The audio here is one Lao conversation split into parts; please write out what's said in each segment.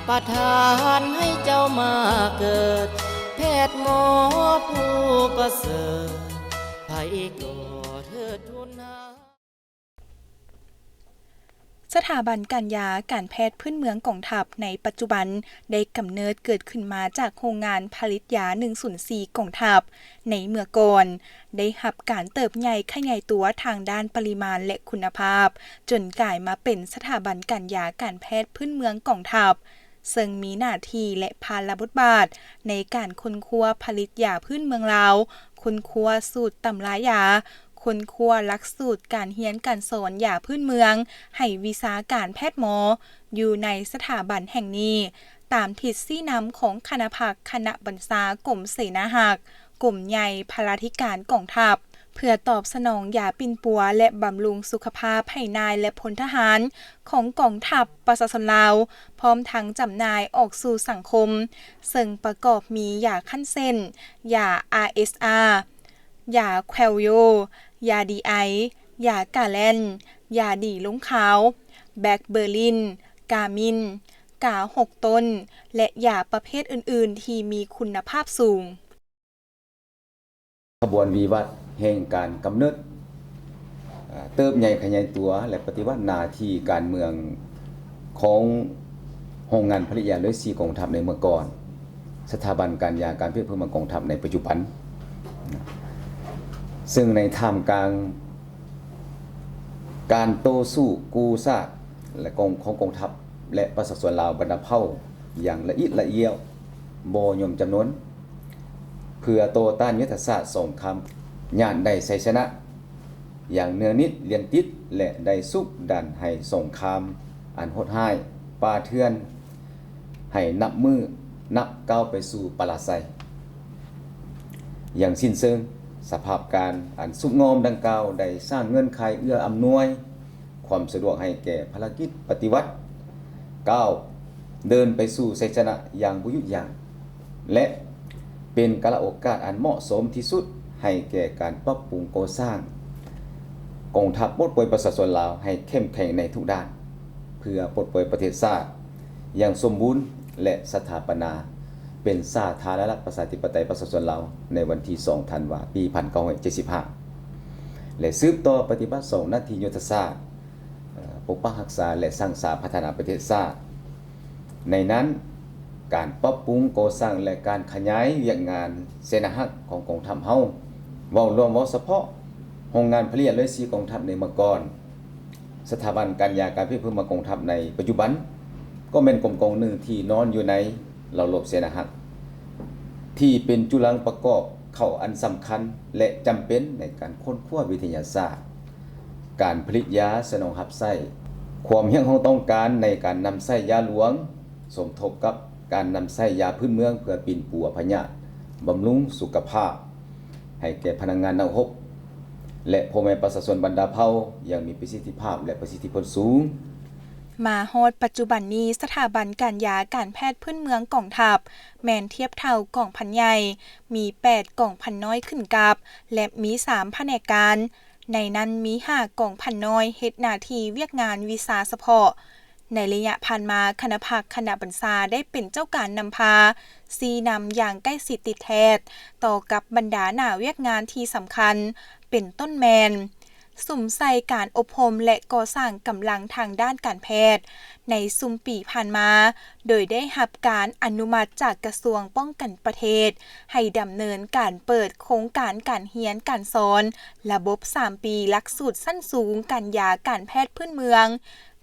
ປະທານໃຫ້ເຈົ້າມາເກີດ ແພດໝໍຜູ້ປະເສີດ ໃຜກໍເທີດທູນຫາ. ສະຖາບັນການຢາການແພດພື້ນເມືອງກອງທັບໃນປັດຈຸບັນ ໄດ້ກຳເນີດເກີດຂຶ້ນມາຈາກໂຮງງານຜະລິດຢາໜຶ່ງສູນສີ່ກອງທັບໃນເມື່ອກ່ອນ, ໄດ້ຮັບການເຕີບໃຫຍ່ຂະຫຍາຍຕົວທາງດ້ານປະລິມານ ແລະ ຄຸນນະພາບ, ຈົນກາຍມາເປັນສະຖາບັນການຢາການແພດພື້ນເມືອງກອງທັບ, ເຊິ່ງມີໜ້າທີ່ ແລະ ພາລະບົດບາດໃນການຄົ້ນຄວ້າຜະລິດຢາພື້ນເມືອງລາວ, ຄົ້ນຄວ້າສູດຕຳລາຢາ, ຄົ້ນຄວ້າຫຼັກສູດການຮຽນການສອນຢາພື້ນເມືອງໃຫ້ວິຊາການແພດໝໍ ຢູ່ໃນສະຖາບັນແຫ່ງນີ້, ຕາມທິດຊີ້ນຳຂອງຄະນະພັກຄະນະບັນຊາກົມເສນາຮັກ, ກົມໃຫຍ່ພະລາທິການກອງທັບ, ເພື່ອຕອບສະໜອງຢາປິ່ນປົວ ແລະ ບຳລຸງສຸຂະພາບໃຫ້ນາຍ ແລະ ພົນທະຫານຂອງກອງທັບປະຊາຊົນລາວ, ພ້ອມທັງຈຳໜ່າຍອອກສູ່ສັງຄົມ, ເຊິ່ງປະກອບມີຢາຄັນເສັ້ນ, ຢາ ອາເອສອາ, ຢາແຄວໂຢ, ຢາດີໄອ, ຢາກາແລນ, ຢາດີລົງຂາວ, ແບັກເບີລິນ, ກາມິນ, ກາຫົກຕົ້ນ ແລະ ຢາປະເພດອື່ນໆທີ່ມີຄຸນນະພາບສູງ. ຂະບວນວິວັດແຫ່ງການກຳເນີດ, ເຕີບໃຫຍ່ຂະຫຍາຍຕົວ ແລະ ປະຕິວັດໜ້າທີ່ການເມືອງຂອງໂຮງງານຜະລິດຢາເລີຍສີ່ກອງທັບໃນເມື່ອກ່ອນ, ສະຖາບັນການຢາການແພດພື້ນເມືອງກອງທັບໃນປັດຈຸບັນ, ເຊິ່ງໃນທ່າມກາງການຕໍ່ສູ້ກູ້ຊາດ ແລະ ຂອງ ຂອງກອງທັບ ແລະ ປະຊາຊົນລາວບັນດາເຜົ່າຢ່າງລະອິດລະອຽວ ບໍ່ຫຍ້ອມຈຳນົນ ເພື່ອຕໍ່ຕ້ານຍຸດທະສາດສົງຄາມ, ຍາດໄດ້ໄຊຊະນະຢ່າງເໜືອນິດລຽນຕິດ ແລະ ໄດ້ຊຸກດັນໃຫ້ສົງຄາມອັນໂຫດຮ້າຍປ່າເຖື່ອນ ໃຫ້ນັບມື້ນັບກ້າວໄປສູ່ປະລາໄຊຢ່າງສິ້ນເຊີງ. ສະພາບການອັນຊຸບງອມດັ່ງກ່າວໄດ້ສ້າງເງື່ອນໄຂເອື້ອອຳນວຍຄວາມສະດວກໃຫ້ແກ່ພາລະກິດປະຕິວັດ ກ້າວເດີນໄປສູ່ໄຊຊະນະຢ່າງບໍ່ຢຸດຢັ້ງ ແລະ ເປັນກາລະໂອກາດອັນເໝາະສົມທີ່ສຸດໃຫ້ແກ່ການປັບປຸງກໍ່ສ້າງກອງທັບປົດປ່ອຍປະຊາຊົນລາວໃຫ້ເຂັ້ມແຂງໃນທຸກດ້ານ ເພື່ອປົດປ່ອຍປະເທດຊາດຢ່າງສົມບູນ ແລະ ສະຖາປະນາເປັນສາທາລະນະລັດປະຊາທິປະໄຕປະຊາຊົນລາວ ໃນວັນທີສອງທັນວາ ປີພັນເກົ້າຮ້ອຍເຈັດສິບຫ້າ ແລະ ສືບຕໍ່ປະຕິບັດສອງໜ້າທີ່ຍຸດທະສາດ, ເອີ່ ປົກປັກຮັກສາ ແລະ ສ້າງສາພັດທະນາປະເທດຊາດ. ໃນນັ້ນ, ການປັບປຸງກໍ່ສ້າງ ແລະ ການຂະຫຍາຍວຽກງານເສນາຮັກຂອງກອງທັບເຮົາ, ເວົ້າລວມ, ເວົ້າສະເພາະໂຮງງານຜະລິດຢາເລີຍສີ່ກອງທັບໃນເມື່ອກ່ອນ, ສະຖາບັນການຢາການແພດພື້ນເມືອງກອງທັບໃນປັດຈຸບັນ ກໍແມ່ນກົມກອງໜຶ່ງທີ່ນອນຢູ່ໃນລາວລົບເສນາຮັກ ທີ່ເປັນຈຸລັງປະກອບເຂົ້າອັນສຳຄັນ ແລະ ຈຳເປັນໃນການຄົ້ນຄວ້າວິທະຍາສາດ ການຜະລິດຢາສະໜອງຮັບໃຊ້ຄວາມຮຽກຮ້ອງຕ້ອງການໃນການນຳໃຊ້ຢາຫຼວງ, ສົມທົບກັບການນຳໃຊ້ຢາພື້ນເມືອງເພື່ອປິ່ນປົວພະຍາດ, ບຳລຸງສຸຂະພາບໃຫ້ແກ່ພະນັກງານນັກຮົບ ແລະ ພໍ່ແມ່ປະຊາຊົນບັນດາເຜົ່າຢ່າງມີປະສິດທິພາບ ແລະ ປະສິດທິຜົນສູງ. ມາຮອດປັດຈຸບັນນີ້, ສະຖາບັນການຢາການແພດພື້ນເມືອງກອງທັບ ແມ່ນທຽບເທົ່າກອງພັນໃຫຍ່, ມີແປດກອງພັນນ້ອຍຂຶ້ນກັບ ແລະ ມີສາມພະແນກການ. ໃນນັ້ນມີຫ້າກອງພັນນ້ອຍເຮັດໜ້າທີ່ວຽກງານວິຊາສະເພາະ. ໃນໄລຍະຜ່ານມາ, ຄະນະພັກຄະນະບັນຊາໄດ້ເປັນເຈົ້າການນຳພາ, ຊີ້ນຳຢ່າງໃກ້ຊິດຕິດແທດຕໍ່ກັບບັນດາໜ້າວຽກງານທີ່ສຳຄັນ, ເປັນຕົ້ນແມ່ນ ສຸມໃສ່ການອົບຮົມ ແລະ ກໍ່ສ້າງກຳລັງທາງດ້ານການແພດໃນຊຸມປີຜ່ານມາ, ໂດຍໄດ້ຮັບການອະນຸມັດຈາກກະຊວງປ້ອງກັນປະເທດ ໃຫ້ດຳເນີນການເປີດໂຄງການການຮຽນການສອນລະບົບສາມປີຫຼັກສູດຊັ້ນສູງການຢາການແພດພື້ນເມືອງ.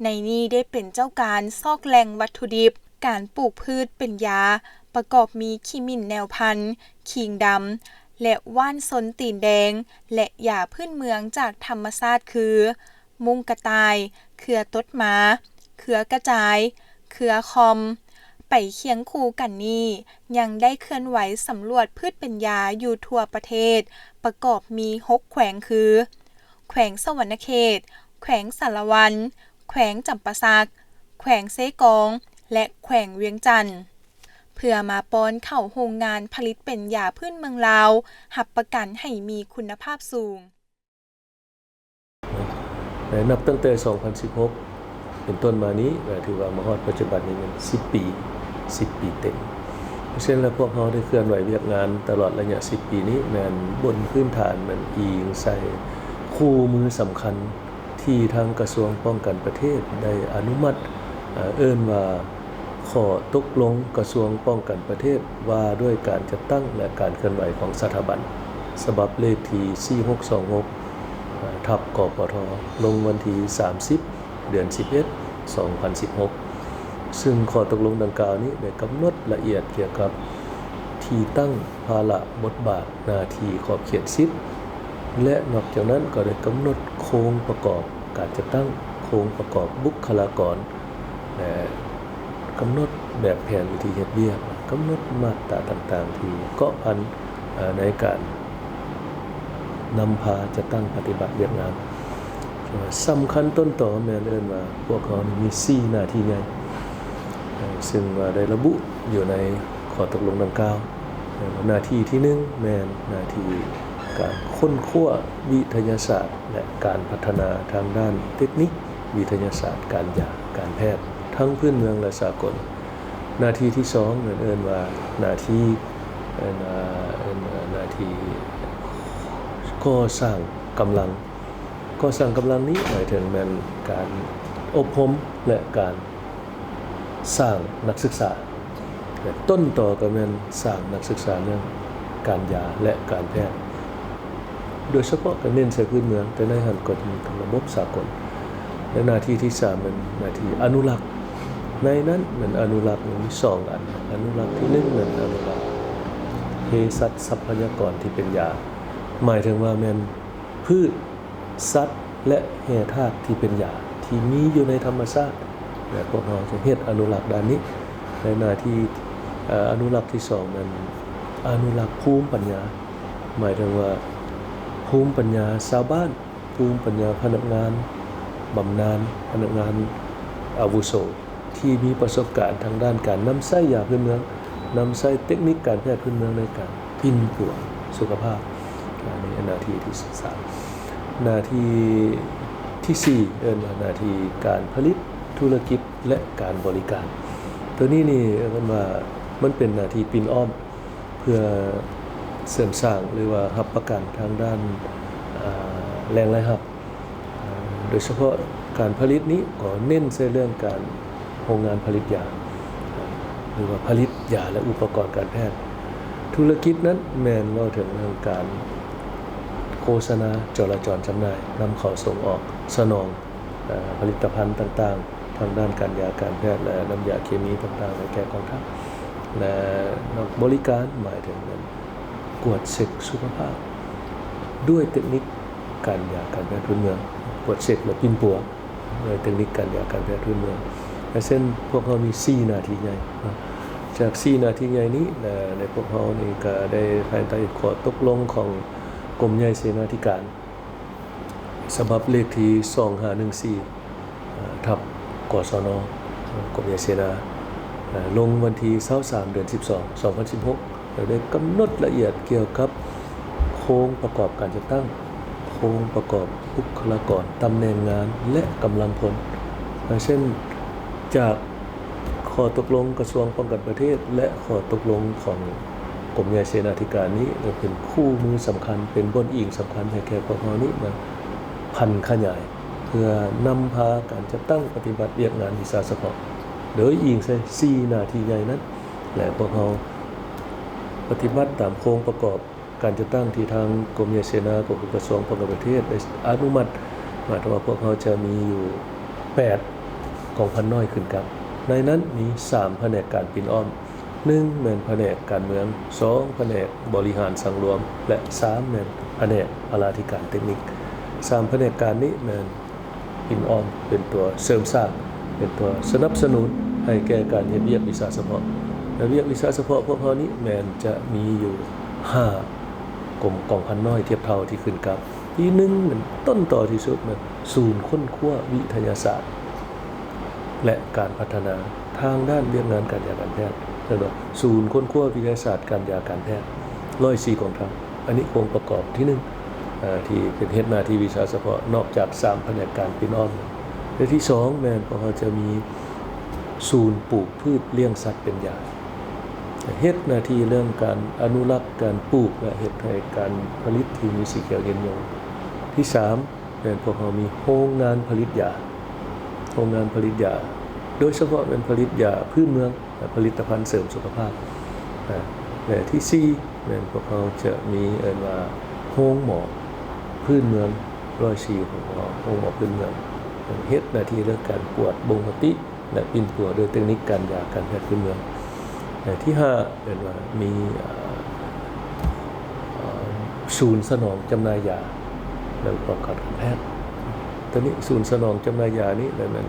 ໃນນີ້ໄດ້ເປັນເຈົ້າການຊອກແຫຼ່ງວັດຖຸດິບການປູກພືດເປັນຢາ ປະກອບມີຂີ້ໝິ່ນແນວພັນ, ຂີງດຳ ແລະ ຫວ່ານຊົນຕີນແດງ ແລະ ຢາພື້ນເມືອງຈາກທຳມະຊາດຄື ມຸ້ງກະຕ່າຍ, ເຄືອຕົດໝາ, ເຄືອກະຈາຍ, ເຄືອຄອມ. ໄປຄຽງຄູ່ກັນນີ້ ຍັງໄດ້ເຄື່ອນໄຫວສຳຫຼວດພືດເປັນຢາຢູ່ທົ່ວປະເທດ ປະກອບມີຫົກແຂວງຄື ແຂວງສະຫວັນນະເຂດ, ແຂວງສາລະວັນ, ແຂວງຈຳປາສັກ, ແຂວງເຊກອງ ແລະ ແຂວງວຽງຈັນ ເພື່ອມາປ້ອນເຂົ້າໂຮງງານຜະລິດເປັນຢາພື້ນເມືອງລາວ ຮັບປະກັນໃຫ້ມີຄຸນນະພາບສູງ. ແລະ ນັບຕັ້ງແຕ່ສອງພັນສິບຫົກ ເປັນຕົ້ນມານີ້ ຖືວ່າມາຮອດປັດຈຸບັນນີ້ແມ່ນສິບປີ, ສິບປີເຕັມ. ເພາະສະນັ້ນແລ້ວ ພວກເຮົາໄດ້ເຄື່ອນໄຫວວຽກງານຕະຫຼອດໄລຍະສິບປີນີ້ ແມ່ນບົນພື້ນຖານ ແມ່ນອີງໃສ່ຄູ່ມືສຳຄັນ ທີ່ທາງກະຊວງປ້ອງກັນປະເທດໄດ້ອະນຸມັດ ເອີ້ນວ່າ ຂໍ້ຕົກລົງກະຊວງປ້ອງກັນປະເທດ ວ່າດ້ວຍການຈັດຕັ້ງ ແລະ ການເຄື່ອນໄຫວຂອງສະຖາບັນ ສະບັບເລກທີສີ່ຫົກສອງຫົກ ເອີ່ ທັບ ກປທ ລົງວັນທີສາມສິບ ເດືອນສິບເອັດ ສອງພັນສິບຫົກ ຊຶ່ງຂໍ້ຕົກລົງດັ່ງກ່າວນີ້ໄດ້ກຳນົດລະອຽດກ່ຽວກັບທີ່ຕັ້ງ, ພາລະ, ບົດບາດ, ໜ້າທີ່, ຂອບເຂດສິດ ແລະ ນອກຈາກນັ້ນກໍໄດ້ກຳນົດໂຄງປະກອບການຈັດຕັ້ງ, ໂຄງປະກອບບຸກຄະລາກອນ ແລະ ກຳນົດແບບແຜນວິທີເຮັດວຽກ, ກຳນົດມາດຕາຕ່າງໆທີ່ເກາະພັນ ເອີ່ ໃນການນຳພາຈັດຕັ້ງປະຕິບັດວຽກງານ. ສຳຄັນຕົ້ນຕໍແມ່ນເອີ້ນວ່າ ພວກເຮົານີ້ມີສີ່ໜ້າທີ່ໃຫຍ່ ເອີ່ ຊຶ່ງວ່າໄດ້ລະບຸຢູ່ໃນຂໍ້ຕົກລົງດັ່ງກ່າວ. ໜ້າທີ່ທີໜຶ່ງແມ່ນໜ້າທີ່ການຄົ້ນຄວ້າວິທະຍາສາດ ແລະ ການພັດທະນາທາງດ້ານເຕັກນິກວິທະຍາສາດການຢາການແພດ ທັງພື້ນເມືອງ ແລະ ສາກົນ. ໜ້າທີ່ທີສອງແມ່ນເອີ້ນວ່າໜ້າທີ່ ເອີ້ນວ່າ ເອີ້ນວ່າໜ້າທີ່ກໍ່ສ້າງກຳລັງ. ກໍ່ສ້າງກຳລັງນີ້ໝາຍເຖິງແມ່ນການອົບຮົມ ແລະ ການສ້າງນັກສຶກສາ. ແລະ ຕົ້ນຕໍກໍແມ່ນສ້າງນັກສຶກສາເລື່ອງການຢາ ແລະ ການແພດ ໂດຍສະເພາະກໍເນັ້ນໃສ່ພື້ນເມືອງ, ແຕ່ໃນຫັ້ນກໍຈະມີທັງລະບົບສາກົນ. ແລະ ໜ້າທີ່ທີສາມແມ່ນໜ້າທີ່ອະນຸລັກ. ໃນນັ້ນແມ່ນອະນຸລັກມີສອງອັນ. ອະນຸລັກທີໜຶ່ງແມ່ນອະນຸລັກເພສັດຊັບພະຍາກອນທີ່ເປັນຢາ, ໝາຍເຖິງວ່າແມ່ນພືດ, ສັດ ແລະ ແຮ່ທາດທີ່ເປັນຢາ ທີ່ມີຢູ່ໃນທຳມະຊາດ ແລະ ພວກເຮົາຈະເຮັດອະນຸລັກດ້ານນີ້. ໃນໜ້າທີ່ ເອີ່ ອະນຸລັກທີສອງນັ້ນ ອະນຸລັກພູມປັນຍາ ໝາຍເຖິງວ່າພູມປັນຍາຊາວບ້ານ, ພູມປັນຍາພະນັກງານບຳນານ, ພະນັກງານອາວຸໂສ ທີ່ມີປະສົບການທາງດ້ານການນຳໃຊ້ຢາພື້ນເມືອງ, ນຳໃຊ້ເຕັກນິກການແພດພື້ນເມືອງໃນການປິ່ນປົວສຸຂະພາບ. ອັນນີ້ໜ້າທີ່ທີສາມ. ໜ້າທີ່ທີສີ່ ເອີ້ນວ່າໜ້າທີ່ການຜະລິດ, ທຸລະກິດ ແລະ ການບໍລິການ. ໂຕນີ້ນີ້ເອີ້ນວ່າມັນເປັນໜ້າທີ່ປິ່ນອ້ອມ ເພື່ອເສີມສ້າງ ຫຼືວ່າຮັບປະກັນທາງດ້ານ ເອີ່ ແຫຼ່ງລາຍຮັບ ໂດຍສະເພາະການຜະລິດນີ້ກໍເນັ້ນໃສ່ເລື່ອງການໂຮງງານຜະລິດຢາ ຫຼືວ່າຜະລິດຢາ ແລະ ອຸປະກອນການແພດ. ທຸລະກິດນັ້ນແມ່ນເວົ້າເຖິງເລື່ອງການໂຄສະນາ, ຈໍລະຈອນຈຳໜ່າຍ, ນຳເຂົ້າສົ່ງອອກ, ສະໜອງ ເອີ່ ຜະລິດຕະພັນຕ່າງໆ ທາງດ້ານການຢາການແພດ ແລະ ນ້ຳຢາເຄມີຕ່າງໆໃຫ້ແກ່ກອງທັບ ແລະ ບໍລິການ ໝາຍເຖິງກວດເຊັກສຸຂະພາບດ້ວຍເຕັກນິກການຢາການແພດພື້ນເມືອງ, ກວດເຊັກ ແລະ ປິ່ນປົວດ້ວຍເຕັກນິກການຢາການແພດພື້ນເມືອງ. ແລະ ເຊັ່ນພວກເຮົາມີສີ່ໜ້າທີ່ໃຫຍ່ເນາະ, ຈາກສີ່ໜ້າທີ່ໃຫຍ່ນີ້ ແລະ ໃນພວກເຮົານີ້ກໍໄດ້ພາຍໃຕ້ຂໍ້ຕົກລົງຂອງກົມໃຫຍ່ເສນາທິການ ສະບັບເລກທີສອງຫ້າໜຶ່ງສີ່ ເອີ່ ທັບ ກສນ ກົມໃຫຍ່ເສນາ ເອີ່ ລົງວັນທີຊາວສາມ ເດືອນສິບສອງ ສອງພັນສິບຫົກ ແລ້ວໄດ້ກຳນົດລະອຽດກ່ຽວກັບໂຄງປະກອບການຈັດຕັ້ງ, ໂຄງປະກອບບຸກຄະລາກອນ, ຕຳແໜ່ງງານ ແລະ ກຳລັງພົນ. ເຊັ່ນ ຈາກ ຂໍ້ຕົກລົງກະຊວງປ້ອງກັນປະເທດ ແລະ ຂໍ້ຕົກລົງຂອງກົມໃຫຍ່ເສນາທິການນີ້ ກໍເປັນຄູ່ມືສຳຄັນ ເປັນບ່ອນອີງສຳຄັນໃຫ້ແກ່ພວກເຮົານີ້ມາຜັນຂະຫຍາຍ ເພື່ອນຳພາການຈັດຕັ້ງປະຕິບັດວຽກງານວິຊາສະເພາະ ໂດຍອີງໃສ່ສີ່ໜ້າທີ່ໃຫຍ່ນັ້ນ ແລະ ພວກເຮົາປະຕິບັດຕາມໂຄງປະກອບ ການຈັດຕັ້ງທີ່ທາງກົມໃຫຍ່ເສນາ ກໍຄືກະຊວງປ້ອງກັນປະເທດ ໄດ້ອະນຸມັດ ໝາຍຄວາມວ່າພວກເຮົາຈະມີຢູ່ແປດກອງພັນນ້ອຍຂຶ້ນກັບ. ໃນນັ້ນມີສາມພະແນກການປິ່ນອ້ອມ, ໜຶ່ງແມ່ນພະແນກການເມືອງ, ສອງພະແນກບໍລິຫານສັງລວມ ແລະ ສາມແມ່ນພະແນກພະລາທິການເຕັກນິກ. ສາມພະແນກການນີ້ແມ່ນ ປິ່ນອ້ອມເປັນຕົວເສີມສ້າງ, ເປັນຕົວສະໜັບສະໜູນໃຫ້ແກ່ການເຮັດວຽກວິຊາສະເພາະ. ແລະ ວຽກວິຊາສະເພາະພວກເຮົານີ້ແມ່ນຈະມີຢູ່ຫ້າກົມກອງພັນນ້ອຍທຽບເທົ່າທີ່ຂຶ້ນກັບ. ທີໜຶ່ງແມ່ນຕົ້ນຕໍທີ່ສຸດແມ່ນສູນຄົ້ນຄວ້າວິທະຍາສາດ ແລະ ການພັດທະນາທາງດ້ານວຽກງານການຢາການແພດ, ເອີ້ນວ່າສູນຄົ້ນຄວ້າວິທະຍາສາດການຢາການແພດ ຮ້ອຍສີ່ກອງທັບ. ອັນນີ້ໂຄງປະກອບທີໜຶ່ງ ເອີ່ ທີ່ເປັນເຮັດໜ້າທີ່ວິຊາສະເພາະ ນອກຈາກສາມພະແນກການປິ່ນອ້ອມ. ແລະ ທີສອງແມ່ນພວກເຮົາຈະມີສູນປູກພືດລ້ຽງສັດເປັນຢາ ເຮັດໜ້າທີ່ເລື່ອງການອະນຸລັກການປູກ ແລະ ເຮັດໃຫ້ການຜະລິດທີ່ມີສີຂຽວຍືນຍົງ. ທີສາມແມ່ນພວກເຮົາມີໂຮງງານຜະລິດຢາ ໂຮງງານຜະລິດຢາ ໂດຍສະເພາະແມ່ນຜະລິດຢາພື້ນເມືອງ ແລະ ຜະລິດຕະພັນເສີມສຸຂະພາບ ແລະ ທີສີ່ແມ່ນພວກເຮົາຈະມີເອີ້ນວ່າໂຮງໝໍພື້ນເມືອງ ຮ້ອຍສີ່ໂຮງໝໍ ໂຮງໝໍພື້ນເມືອງ ເຮັດໜ້າທີ່ເລື່ອງການກວດບົ່ງມະຕິ ແລະ ປິ່ນປົວໂດຍເຕັກນິກການຢາການແພດພື້ນເມືອງ. ແລະ ທີຫ້າເອີ້ນວ່າມີ ເອີ ເອີ ສູນສະໜອງຈຳໜ່າຍຢາ ແລະ ອຸປະກອນການແພດ. ໂຕນີ້ສູນສະໜອງຈຳໜ່າຍຢານີ້ແມ່ນ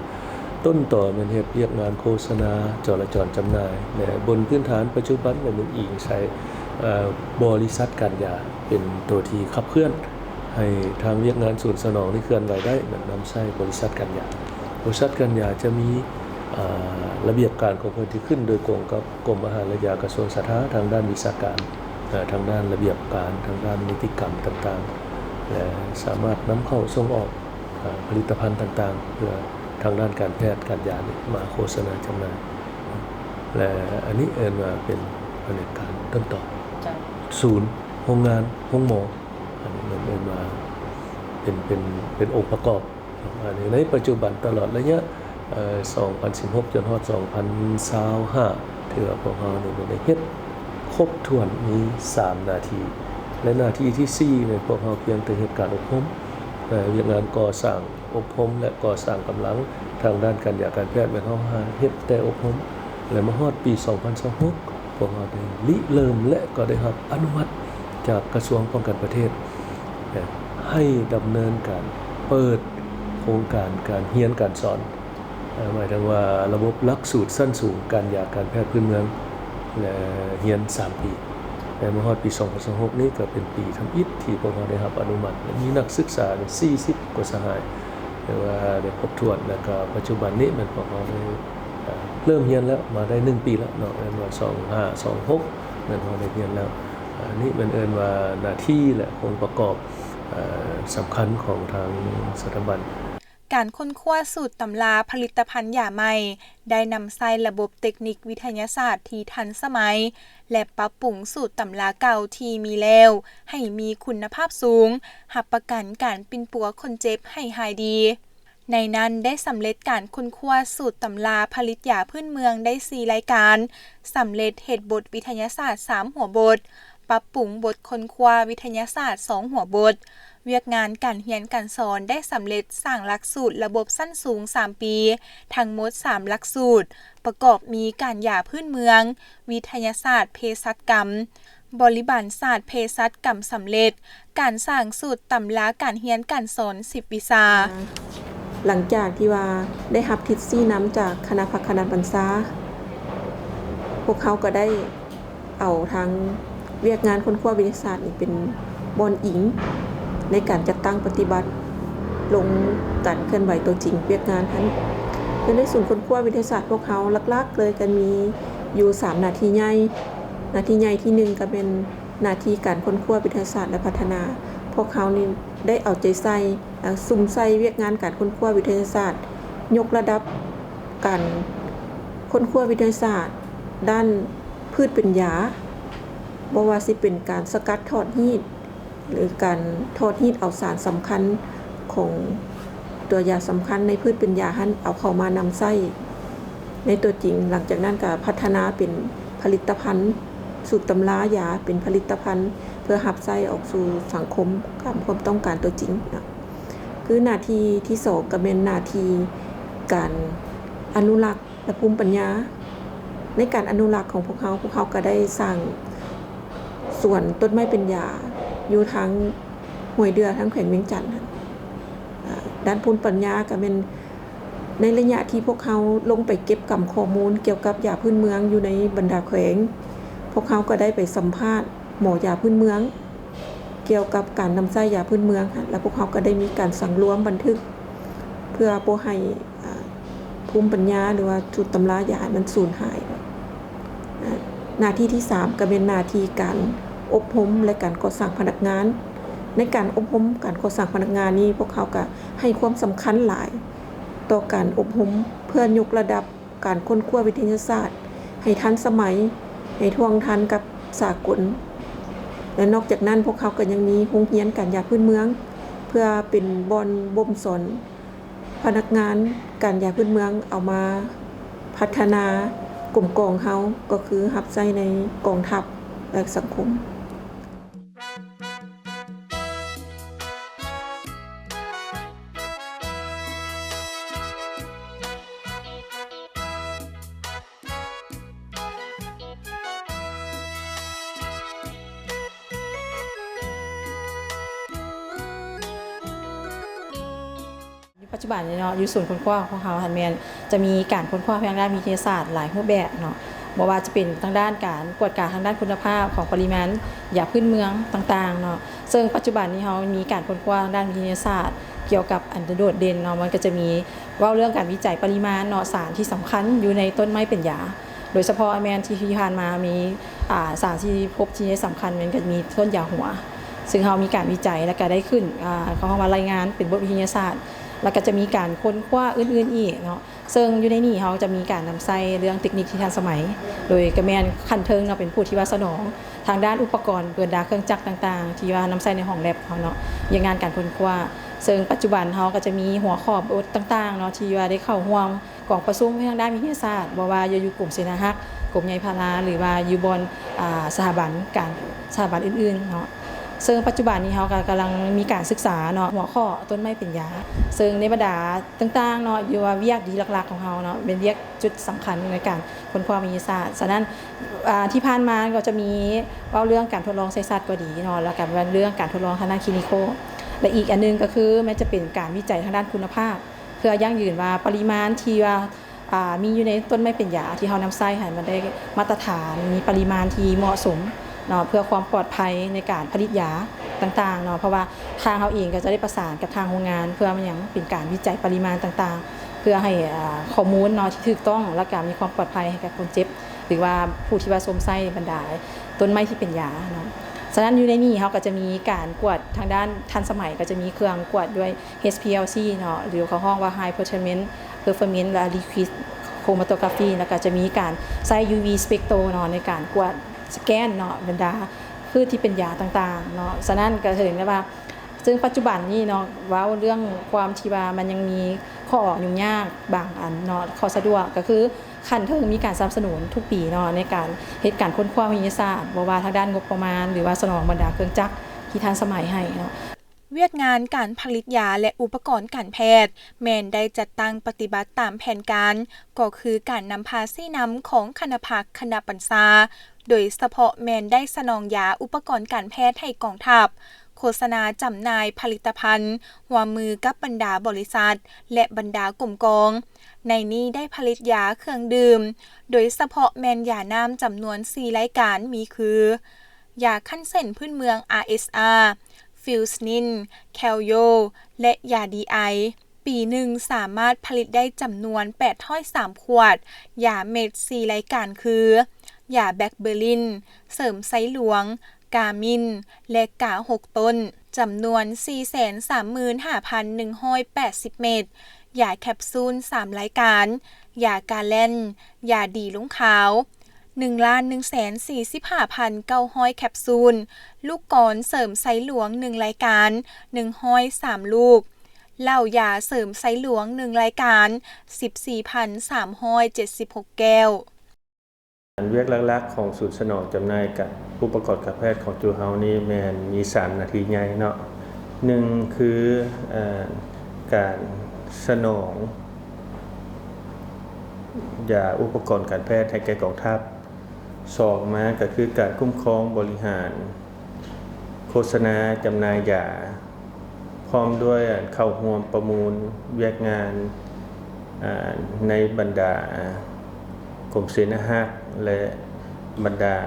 ຕົ້ນຕໍແມ່ນເຮັດວຽກງານໂຄສະນາ ຈໍລະຈອນຈຳໜ່າຍ ແລະ ບົນພື້ນຖານປັດຈຸບັນແມ່ນອີງໃສ່ ເອີ ບໍລິສັດການຢາເປັນໂຕທີ່ຂັບເຄື່ອນ ໃຫ້ທາງວຽກງານສູນສະໜອງນີ້ເຄື່ອນໄຫວໄດ້ ແມ່ນນຳໃຊ້ບໍລິສັດການຢາ. ບໍລິສັດການຢາຈະມີ ເອີ ລະບຽບການຂອງເພິ່ນທີ່ຂຶ້ນໂດຍກົງກັບກົມອາຫານ ແລະ ຢາ ກະຊວງສາທາ ທາງດ້ານວິຊາການ ເອີ ທາງດ້ານລະບຽບການ ທາງດ້ານນິຕິກຳຕ່າງໆ ແລະ ສາມາດນຳເຂົ້າສົ່ງອອກ ເອີ ຜະລິດຕະພັນຕ່າງໆ ເພື່ອທາງດ້ານການແພດການຢານີ້ມາໂຄສະນາຈຳໜ່າຍ ແລະ ອັນນີ້ເອີ້ນວ່າເປັນພະແນກການຕົ້ນຕໍ ເຈົ້າ ສູນ ໂຮງງານ ໂຮງໝໍ ອັນນີ້ເອີ້ນວ່າເປັນ ເປັນ ເປັນອົງປະກອບ. ອັນນີ້ໃນປັດຈຸບັນຕະຫຼອດໄລຍະ ເອີ ສອງພັນສິບຫົກ ຈົນຮອດ ສອງພັນຊາວຫ້າ ຖືວ່າພວກເຮົານີ້ໄດ້ເຮັດຄົບຖ້ວນ ມີສາມໜ້າທີ່ ແລະ ໜ້າທີ່ທີສີ່ແມ່ນພວກເຮົາພຽງແຕ່ເຮັດການອົບຮົມ ເອີ ວຽກງານກໍ່ສ້າງອົບຮົມ ແລະ ກໍ່ສ້າງກຳລັງທາງດ້ານການຢາການແພດ ແມ່ນເຮົາເຮັດແຕ່ອົບຮົມ ແລະ ມາຮອດປີສອງພັນຊາວຫົກ ພວກເຮົາໄດ້ລິເລີ່ມ ແລະ ກໍໄດ້ຮັບອະນຸມັດຈາກກະຊວງປ້ອງກັນປະເທດ ໃຫ້ດຳເນີນການເປີດໂຄງການການຮຽນການສອນ ເອີ ໝາຍເຖິງວ່າລະບົບຫຼັກສູດຊັ້ນສູງການຢາການແພດພື້ນເມືອງ ແລະ ຮຽນສາມປີ ແລະ ມາຮອດປີສອງພັນຊາວຫົກນີ້ກໍເປັນປີທຳອິດທີ່ພວກເຮົາໄດ້ຮັບອະນຸມັດ ແລະ ມີນັກສຶກສາສີ່ສິບກວ່າສະຫາຍ ຖືວ່າໄດ້ຄົບຖ້ວນ ແລະ ກໍປັດຈຸບັນນີ້ແມ່ນພວກເຮົາໄດ້ ເອີ ເລີ່ມຮຽນແລ້ວ ມາໄດ້ໜຶ່ງປີແລ້ວເນາະ ແມ່ນວ່າສອງຫ້າ ສອງຫົກ ແມ່ນເຮົາໄດ້ຮຽນແລ້ວ. ອັນນີ້ແມ່ນເອີ້ນວ່າໜ້າທີ່ ແລະ ອົງປະກອບ ເອີ ສຳຄັນຂອງທາງສະຖາບັນ. ການຄົ້ນຄວ້າສູດຕຳລາຜະລິດຕະພັນຢາໃໝ່ ໄດ້ນຳໃຊ້ລະບົບເຕັກນິກວິທະຍາສາດທີ່ທັນສະໄໝ ແລະ ປັບປຸງສູດຕຳລາເກົ່າທີ່ມີແລ້ວໃຫ້ມີຄຸນນະພາບສູງ, ຮັບປະກັນການປິ່ນປົວຄົນເຈັບໃຫ້ຫາຍດີ. ໃນນັ້ນໄດ້ສຳເລັດການຄົ້ນຄວ້າສູດຕຳລາຜະລິດຢາພື້ນເມືອງໄດ້ສີ່ລາຍການ, ສຳເລັດເຮັດບົດວິທະຍາສາດສາມຫົວບົດ, ປັບປຸງບົດຄົ້ນຄວ້າວິທະຍາສາດສອງຫົວບົດ, ວຽກງານການຮຽນການສອນໄດ້ສຳເລັດສ້າງຫຼັກສູດລະບົບຊັ້ນສູງສາມປີ, ທັງໝົດສາມຫຼັກສູດ, ປະກອບມີການຢາພື້ນເມືອງ, ວິທະຍາສາດເພສັດກຳ, ບໍລິບານສາດເພສັດກຳສຳເລັດ, ການສ້າງສູດຕຳລາການຮຽນການສອນສິບວິຊາ. ຫຼັງຈາກທີ່ວ່າໄດ້ຮັບທິດຊີ້ນຳຈາກຄະນະພັກຄະນະບັນຊາ, ພວກເຮົາກໍໄດ້ເອົາທາງວຽກງານຄົ້ນຄວ້າວິທະຍາສາດນີ້ເປັນບ່ອນອີງໃນການຈັດຕັ້ງປະຕິບັດລົງການເຄື່ອນໄຫວຕົວຈິງວຽກງານຫັ້ນ. ຢູ່ໃນສູນຄົ້ນຄວ້າວິທະຍາສາດພວກເຮົາຫຼັກໆເລີຍກໍມີຢູ່ສາມໜ້າທີ່ໃຫຍ່. ໜ້າທີ່ໃຫຍ່ທີໜຶ່ງກໍແມ່ນ ໜ້າທີ່ການຄົ້ນຄວ້າວິທະຍາສາດ ແລະ ພັດທະນາ, ພວກເຮົານີ້ໄດ້ເອົາໃຈໃສ່ ເອີ ສຸມໃສ່ວຽກງານການຄົ້ນຄວ້າວິທະຍາສາດ, ຍົກລະດັບການຄົ້ນຄວ້າວິທະຍາສາດດ້ານພືດເປັນຢາ, ບໍ່ວ່າຊິເປັນການສະກັດທອດຮີດ ຫຼື ການທອດຮີດເອົາສານສຳຄັນຂອງຕົວຢາສຳຄັນໃນພືດເປັນຢາຫັ້ນ ເອົາເຂົ້າມານຳໃຊ້ໃນຕົວຈິງ. ຫຼັງຈາກນັ້ນກໍພັດທະນາເປັນຜະລິດຕະພັນ, ສູດຕຳລາຢາເປັນຜະລິດຕະພັນ ເພື່ອຮັບໃຊ້ອອກສູ່ສັງຄົມຕາມຄວາມຕ້ອງການຕົວຈິງເນາະ. ຄືໜ້າທີ່ທີສອງກໍແມ່ນໜ້າທີ່ການອະນຸລັກ ແລະ ພູມປັນຍາ. ໃນການອະນຸລັກຂອງພວກເຮົາ, ພວກເຮົາກໍໄດ້ສ້າງສວນຕົ້ນໄມ້ເປັນຢາຢູ່ທາງຫ້ວຍເດື່ອ ທາງແຂວງວຽງຈັນ. ອາ ດ້ານພູມປັນຍາກໍແມ່ນໃນໄລຍະທີ່ພວກເຮົາລົງໄປເກັບກຳຂໍ້ມູນກ່ຽວກັບຢາພື້ນເມືອງຢູ່ໃນບັນດາແຂວງ, ພວກເຮົາກໍໄດ້ໄປສຳພາດໝໍຢາພື້ນເມືອງ ກ່ຽວກັບການນຳໃຊ້ຢາພື້ນເມືອງ, ແລ້ວພວກເຮົາກໍໄດ້ມີການສັງລວມບັນທຶກ ເພື່ອບໍ່ໃຫ້ ອາ ພູມປັນຍາ ຫຼືວ່າສູດຕຳລາຢາມັນສູນຫາຍ. ອາ ໜ້າທີ່ທີສາມກໍແມ່ນໜ້າທີ່ການອົບຮົມ ແລະ ການກໍ່ສ້າງພະນັກງານ. ໃນການອົບຮົມການກໍ່ສ້າງພະນັກງານນີ້ ພວກເຮົາກໍໃຫ້ຄວາມສຳຄັນຫຼາຍ ຕໍ່ການອົບຮົມ ເພື່ອຍົກລະດັບການຄົ້ນຄວ້າວິທະຍາສາດໃຫ້ທັນສະໄໝ, ໃຫ້ທ່ວງທັນກັບສາກົນ. ແລະ ນອກຈາກນັ້ນ, ພວກເຮົາກໍຍັງມີໂຮງຮຽນການຢາພື້ນເມືອງ ເພື່ອເປັນບ່ອນບົ່ມສອນພະນັກງານການຢາພື້ນເມືອງ ເອົາມາພັດທະນາກົມກອງເຮົາ ກໍຄືຮັບໃຊ້ໃນກອງທັບ ແລະ ສັງຄົມ. ປັດຈຸບັນນີ້ເນາະ ຢູ່ສູນຄົ້ນຄວ້າຂອງເຮົາຫັ້ນແມ່ນຈະມີການຄົ້ນຄວ້າທາງດ້ານວິທະຍາສາດຫຼາຍຮູບແບບເນາະ, ບໍ່ວ່າຈະເປັນທາງດ້ານການກວດກາທາງດ້ານຄຸນນະພາບຂອງປະລິມານຢາພື້ນເມືອງຕ່າງໆເນາະ. ເຊິ່ງປັດຈຸບັນນີ້ເຮົາມີການຄົ້ນຄວ້າທາງດ້ານວິທະຍາສາດກ່ຽວກັບອັນໂດດເດັ່ນເນາະ, ມັນກໍຈະມີເວົ້າເລື່ອງການວິໄຈປະລິມານເນາະ ສານທີ່ສຳຄັນຢູ່ໃນຕົ້ນໄມ້ເປັນຢາ. ໂດຍສະເພາະແມ່ນທີ່ ທີ່ຜ່ານມາມີ ອ່າ ສານທີ່ພົບທີ່ສຳຄັນແມ່ນກໍມີຕົ້ນຢາຫົວ, ຊຶ່ງເຮົາມີການວິໄຈ ແລ້ວກໍໄດ້ຂຶ້ນ ອ່າ ເຂົາເອີ້ນວ່າລາຍງານເປັນບົດວິທະຍາສາດ, ແລ້ວກໍຈະມີການຄົ້ນຄວ້າອື່ນໆອີກເນາະ. ເຊິ່ງຢູ່ໃນນີ້ເຮົາຈະມີການນຳໃຊ້ເລື່ອງເຕັກນິກທີ່ທັນສະໄໝ, ໂດຍກໍແມ່ນຂັ້ນເທິງເນາະ ເປັນຜູ້ທີ່ວ່າສະໜອງທາງດ້ານອຸປະກອນ ບັນດາເຄື່ອງຈັກຕ່າງໆ ທີ່ວ່ານຳໃຊ້ໃນຫ້ອງແລັບເຮົາເນາະ, ວຽກງານການຄົ້ນຄວ້າ. ເຊິ່ງປັດຈຸບັນເຮົາກໍຈະມີຫົວຂໍ້ບົດຕ່າງໆເນາະ ທີ່ວ່າໄດ້ເຂົ້າຮ່ວມ ກອງປະຊຸມທາງດ້ານວິທະຍາສາດ, ບໍ່ວ່າຈະຢູ່ກົມເສນາຮັກ, ກົມໃຍພາລາ ຫຼືວ່າຢູ່ບ່ອນ ອ່າ ສະຖາບັນການ ສະຖາບັນອື່ນໆເນາະ. ເຊິ່ງປັດຈຸບັນນີ້ເຮົາກໍກຳລັງມີການສຶກສາເນາະ ຫົວຂໍ້ຕົ້ນໄມ້ເປັນຢາ, ເຊິ່ງໃນບັນດາຕ່າງໆເນາະ ຫຼືວ່າວຽກດີຫຼັກໆຂອງເຮົາເນາະ ເປັນວຽກຈຸດສຳຄັນໃນການຄົ້ນຄວ້າວິທະຍາສາດ. ສະນັ້ນ ອ່າ ທີ່ຜ່ານມາກໍຈະມີເວົ້າເລື່ອງການທົດລອງໃສ່ສັດກໍດີເນາະ, ແລ້ວກໍເລື່ອງການທົດລອງທາງດ້ານຄລີນິໂຄ ແລະ ອີກອັນໜຶ່ງກໍຄືແມ່ນຈະເປັນການວິໄຈທາງດ້ານຄຸນນະພາບ ເພື່ອຢັ້ງຢືນວ່າປະລິມານທີ່ວ່າ ອ່າ ມີຢູ່ໃນຕົ້ນໄມ້ເປັນຢາທີ່ເຮົານຳໃຊ້ຫັ້ນ ມັນໄດ້ມາດຕະຖານ, ມີປະລິມານທີ່ເໝາະສົມເນາະ ເພື່ອຄວາມປອດໄພໃນການຜະລິດຢາຕ່າງໆເນາະ. ເພາະວ່າທາງເຮົາເອງກໍຈະໄດ້ປະສານກັບທາງໂຮງງານ ເພື່ອຫຍັງ ເປັນການວິໄຈປະລິມານຕ່າງໆ ເພື່ອໃຫ້ ອ່າ ຂໍ້ມູນເນາະທີ່ຖືກຕ້ອງ ແລ້ວກໍມີຄວາມປອດໄພໃຫ້ກັບຄົນເຈັບ ຫຼືວ່າຜູ້ທີ່ວ່າຊົມໃຊ້ບັນດາຕົ້ນໄມ້ທີ່ເປັນຢາເນາະ. ສະນັ້ນ ຢູ່ໃນນີ້ເຮົາກໍຈະມີການກວດທາງດ້ານທັນສະໄໝ, ກໍຈະມີເຄື່ອງກວດດ້ວຍ ເອດ ພີ ແອລ ຊີ ເນາະ ຫຼືເຂົາຮ້ອງວ່າ High Performance Performance ແລະ Liquid Chromatography ແລ້ວກໍຈະມີການໃຊ້ UV Spectro ເນາະ ໃນການກວດສະແກນເນາະ ບັນດາພືດທີ່ເປັນຢາຕ່າງໆເນາະ. ສະນັ້ນກໍເຫັນໄດ້ວ່າ ເຊິ່ງປັດຈຸບັນນີ້ເນາະ ເວົ້າເລື່ອງຄວາມທີ່ວ່າມັນຍັງມີຂໍ້ຫຍຸ້ງຍາກບາງອັນເນາະ, ຂໍ້ສະດວກກໍຄືຂັ້ນເທິງມີການສະໜັບສະໜູນທຸກປີເນາະ ໃນການເຮັດການຄົ້ນຄວ້າວິທະຍາສາດ, ບໍ່ວ່າທາງດ້ານງົບປະມານ ຫຼືວ່າສະໜອງບັນດາເຄື່ອງຈັກທີ່ທັນສະໄໝໃຫ້ເນາະ. ວຽກງານການຜະລິດຢາ ແລະ ອຸປະກອນການແພດ ແມ່ນໄດ້ຈັດຕັ້ງປະຕິບັດຕາມແຜນການ, ກໍຄືການນຳພາຊີ້ນຳຂອງຄະນະພັກຄະນະບັນຊາ, ໂດຍສະເພາະແມ່ນໄດ້ສະໜອງຢາອຸປະກອນການແພດໃຫ້ກອງທັບ, ໂຄສະນາຈຳໜ່າຍຜະລິດຕະພັນ, ຮ່ວມມືກັບບັນດາບໍລິສັດ ແລະ ບັນດາກົມກອງ. ໃນນີ້ໄດ້ຜະລິດຢາເຄື່ອງດື່ມ, ໂດຍສະເພາະແມ່ນຢານ້ຳຈຳນວນສີ່ລາຍການ ມີຄື ຢາຄັນເສັ້ນພື້ນເມືອງ ອາເອສອາ, ຟິວສະນິນ, ແຄວໂຢ ແລະ ຢາດີໄອ. ປີໜຶ່ງສາມາດຜະລິດໄດ້ຈຳນວນແປດຮ້ອຍສາມຂວດ. ຢາເມັດສີ່ລາຍການຄື ຢາແບັກເບີລິນ, ເສີມໄຊຫຼວງ, ກາມິນ ແລະ ກາຫົກຕົ້ນ, ຈຳນວນສີ່ແສນສາມໝື່ນຫ້າພັນໜຶ່ງຮ້ອຍແປດສິບເມັດ. ຢາແຄັບຊູນສາມລາຍການ, ຢາກາແລັນ, ຢາດີລົງຂາວ ໜຶ່ງລ້ານໜຶ່ງແສນສີ່ສິບຫ້າພັນເກົ້າຮ້ອຍແຄັບຊູນ, ລູກກອນເສີມໄຊຫຼວງໜຶ່ງລາຍການ ໜຶ່ງຮ້ອຍສາມລູກ, ເຫຼົ້າຢາເສີມໄຊຫຼວງໜຶ່ງລາຍການ ສິບສີ່ພັນສາມຮ້ອຍເຈັດສິບຫົກແກ້ວ. ວຽກຫຼັກໆຂອງສູນສະໜອງຈຳໜ່າຍກະ ອຸປະກອນການແພດຂອງຈຸເຮົານີ້ແມ່ນມີສາມໜ້າທີ່ໃຫຍ່ເນາະ. ໜຶ່ງຄື ເອີ ການສະໜອງຢາອຸປະກອນການແພດໃຫ້ແກ່ກອງທັບ. ສອງມາກໍຄືການຄຸ້ມຄອງບໍລິຫານ ໂຄສະນາຈຳໜ່າຍຢາ ພ້ອມດ້ວຍເຂົ້າຮ່ວມປະມູນວຽກງານ ອາ ໃນບັນດາກົມເສນາຮັກ ແລະ ບັນດາ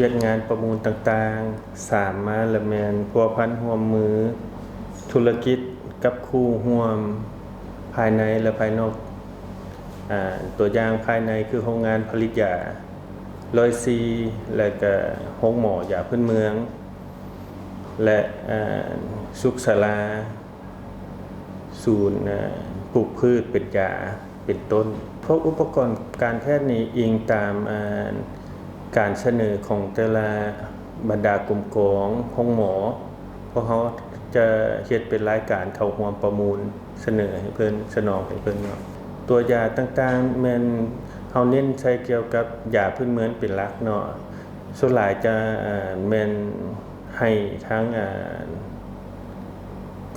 ວຽກງານປະມູນຕ່າງໆ. ສາມມາລະແມ່ນພົວພັນຮ່ວມມືທຸລະກິດກັບຄູ່ຮ່ວມພາຍໃນ ແລະ ພາຍນອກ. ອາ ຕົວຢ່າງພາຍໃນຄືໂຮງງານຜະລິດຢາຮ້ອຍສີ່ ແລະ ກະໂຮງໝໍຢາພື້ນເມືອງ ແລະ ອາ ສຸກສາລາ ສູນ ອາ ປູກພືດເປັນຢາເປັນຕົ້ນ. ພວກອຸປະກອນການແພດນີ້ອີງຕາມ ອ່າ ການສະເໜີຂອງແຕ່ລະບັນດາກົມກອງໂຮງໝໍ. ພວກເຮົາຈະເຮັດເປັນລາຍການເຂົ້າຮ່ວມປະມູນ ສະເໜີໃຫ້ເພິ່ນ ສະໜອງໃຫ້ເພິ່ນເນາະ. ຕົວຢາຕ່າງໆ ແມ່ນເຮົາເນັ້ນໃສ່ກ່ຽວກັບຢາພື້ນເມືອງເປັນຫຼັກເນາະ. ສ່ວນຫຼາຍຈະ ເອີ່ ແມ່ນໃຫ້ທາງ ເອີ່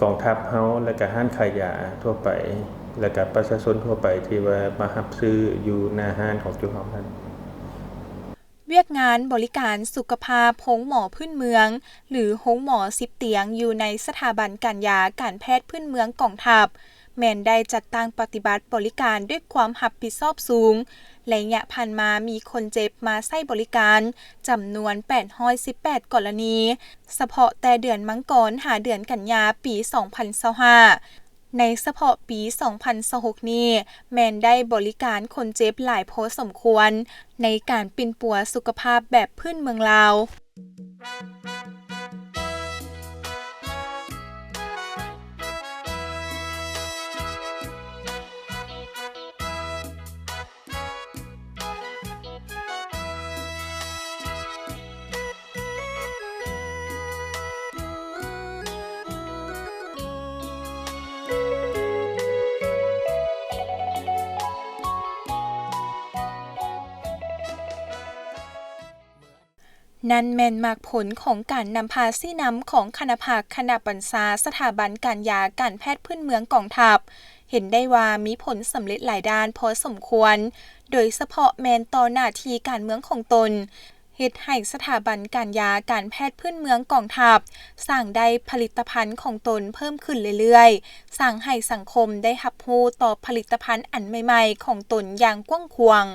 ກອງທັບເຮົາ ແລະກະຮ້ານຂາຍຢາທົ່ວໄປ ແລະກະປະຊາຊົນທົ່ວໄປທີ່ວ່າມາຮັບຊື້ຢູ່ໜ້າຮ້ານຂອງຈຸເຮົາຫັ້ນ. ວຽກງານບໍລິການສຸຂະພາບໂຮງໝໍພື້ນເມືອງ ຫຼື ໂຮງໝໍສິບຕຽງ ຢູ່ໃນສະຖາບັນການຢາການແພດພື້ນເມືອງກອງທັບ ແມ່ນໄດ້ຈັດຕັ້ງປະຕິບັດບໍລິການດ້ວຍຄວາມຮັບຜິດຊອບສູງ. ໄລຍະຜ່ານມາມີຄົນເຈັບມາໃຊ້ບໍລິການຈຳນວນແປດຮ້ອຍສິບແປດກໍລະນີ ສະເພາະແຕ່ເດືອນມັງກອນຫາເດືອນກັນຍາປີສອງພັນຊາວຫ້າ. ໃນສະເພາະປີສອງພັນຊາວຫົກນີ້ ແມ່ນໄດ້ບໍລິການຄົນເຈັບຫຼາຍພໍສົມຄວນ ໃນການປິ່ນປົວສຸຂະພາບແບບພື້ນເມືອງລາວ. ນັ້ນແມ່ນໝາກຜົນຂອງການນຳພາຊີ້ນຳຂອງຄະນະພັກຄະນະບັນຊາສະຖາບັນການຢາການແພດພື້ນເມືອງກອງທັບ ເຫັນໄດ້ວ່າມີຜົນສຳເລັດຫຼາຍດ້ານພໍສົມຄວນ, ໂດຍສະເພາະແມ່ນຕໍ່ໜ້າທີ່ການເມືອງຂອງຕົນ, ເຮັດໃຫ້ສະຖາບັນການຢາການແພດພື້ນເມືອງກອງທັບ ສ້າງໄດ້ຜະລິດຕະພັນຂອງຕົນເພີ່ມຂຶ້ນເລື້ອຍໆ, ສ້າງໃຫ້ສັງຄົມໄດ້ຮັບຮູ້ຕໍ່ຜະລິດຕະພັນອັນໃໝ່ໆຂອງຕົນຢ່າງກວ້າງຂວາງ.